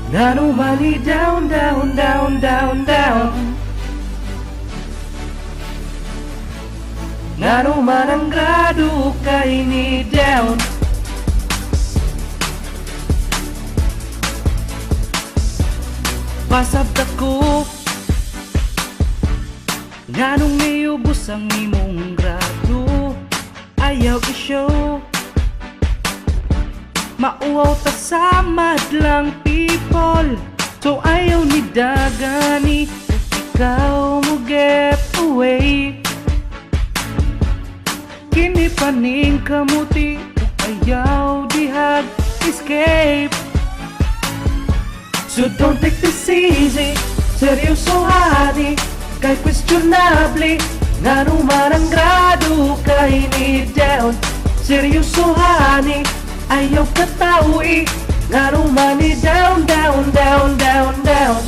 Ngano man ni down, down, down, down, down? Ngano man ang grado kay ni down? Pasabta ko, nganong niubos ang imong grado? Ayaw i-show. Mauwaw ta sa madlang people. So ayaw ni dagani, ikaw mo get away. Kini paning kamuti, ayaw dihag escape. So don't take this easy. Seryoso honey, kay questionable. Ngano man ang grado kay ni down? Seryoso honey, ayaw katawi. Ngano man ni down, down, down, down, down?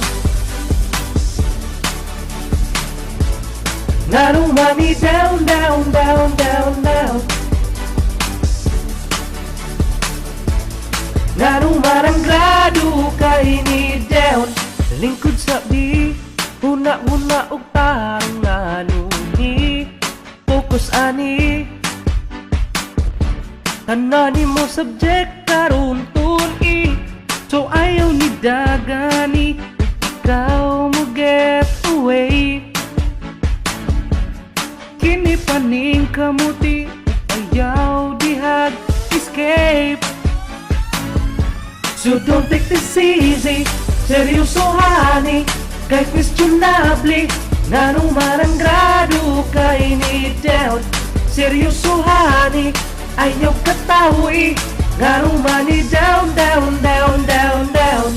Ngano man ni down, down, down, down, down? Ngano man ang grado kay ni down? Lingkod sa di, huna-huna og tarong ngano ni focus ani. Tanan mo subject karon tun-i. So ayaw ni dagani, ikaw mo get away. Kini paning kamuti, ayaw dihag escape. So don't take this easy. Seryoso honey, kay questionable. Ngano man ang grado kay ni down? Seryoso honey, ayaw katawi. Ngano man ni down, down, down, down, down?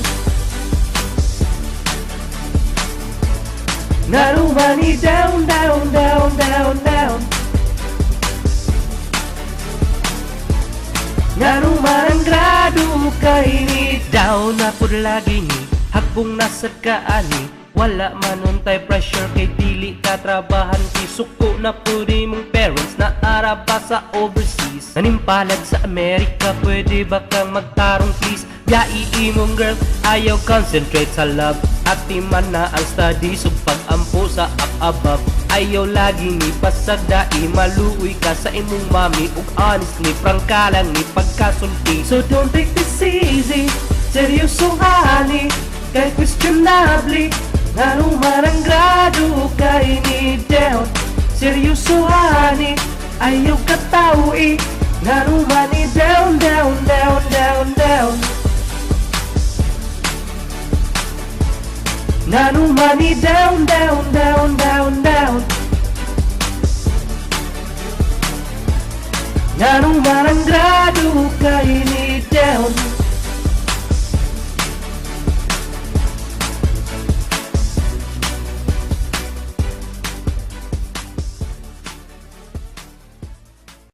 Ngano man ni down, down, down, down, down? Ngano man ang grado kay ni down? Na pud lagi ni hagbong nasad ka ani. Wala man untay pressure kay dili ka trabahante. Suko na pud imong parents na ara pa sa overseas. Nanimpalad sa Amerika, pwede ba kang magtarong please? Biyai imong girl, ayaw concentrate sa love. Ati man na ang study, so pag-ampo sa up above. Ayaw lagi ni pasagdai, maluoy ka sa imong mami. Ug honestly, prangka lang ni pagkasulti. So don't take this easy. Seryoso honey, kay questionable. Ngano man ang grado kay ni down? Seryoso honey, ayaw katawi. Ngano man ni down, down, down, down, down? Ngano man ni down, down, down, down, down? Ngano man ang grado kay